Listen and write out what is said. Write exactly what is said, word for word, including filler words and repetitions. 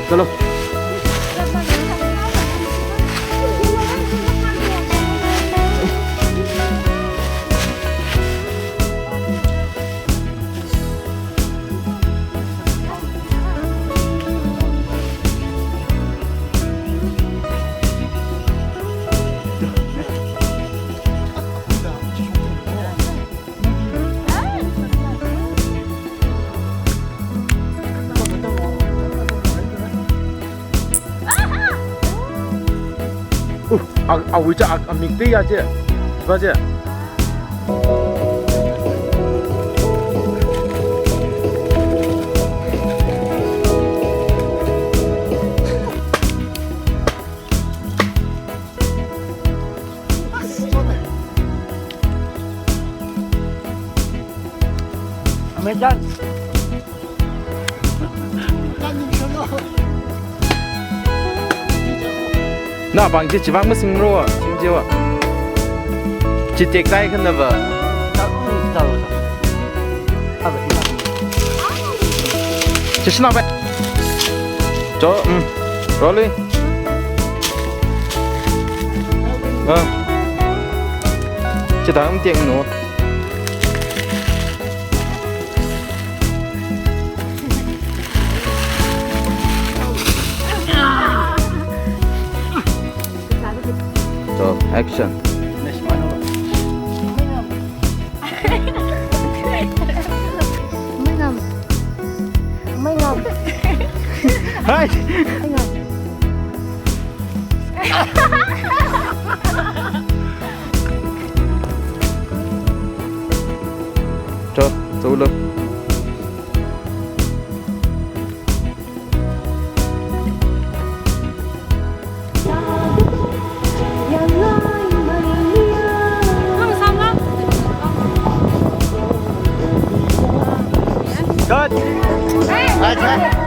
Chalo. Uh, a, awui cha, a, amik te ya che. Ba che. Amazon. Na pang chi chivang masingro, singjiwa. Chi tektai khanava. Chi shina bai. Cho, mm. Rolling. Ah. Chithang tiang no. So, action. Mei ngam. Mei ngam. Hai. Mei ngam. Cho, cho lo. Cut.